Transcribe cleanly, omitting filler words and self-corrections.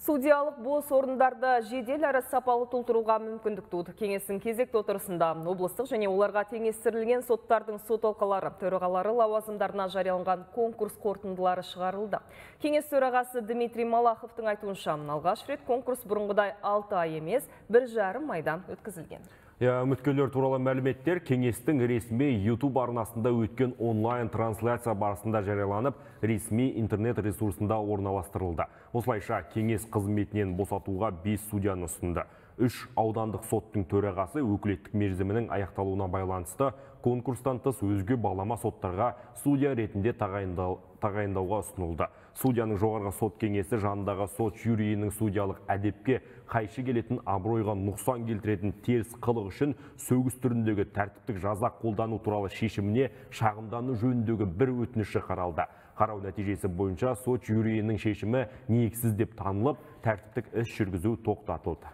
Судьялық бос орындарды жедел әрі сапалы толтыруға мүмкіндік туды. Кеңестің кезекті отырысында облыстық және оларға теңестірілген соттардың сот алқалары, төрағалары лауазымдарына жарияланған конкурс қорытындылары шығарылды. Кеңес төрағасы Дмитрий Малаховтың айтуынша, алғаш рет конкурс бұрынғыдай 6 ай емес, 1,5 айда өткізілген. Үміткерлер туралы мәліметтер кеңестің ресми YouTube арнасында өткен онлайн трансляция барысында жарияланып, ресми интернет ресурсында орналастырылды. Осылайша кеңес қызметінен босатуға 5 судьяны ұсынды. 3 аудандық соттың төрағасы өкілеттік мерзімінің аяқталуына байланысты конкурстан тыс өзге балама соттарға судья ретінде тағайындауға ұсынылды. Судьяның жоғарғы сот кеңесі жанындағы сот жюриінің судьялық әдепке қайшы келетін, абыройға нұқсан келтіретін теріс қылық үшін сөгіс түріндегі тәртіптік жаза қолдану туралы шешіміне шағымдану жөніндегі бір өтініші қаралды. Қарау нәтижесі бойынша сот жюриінің шешімі негізсіз деп танылып, тәртіптік іс жүргізу тоқтатылды.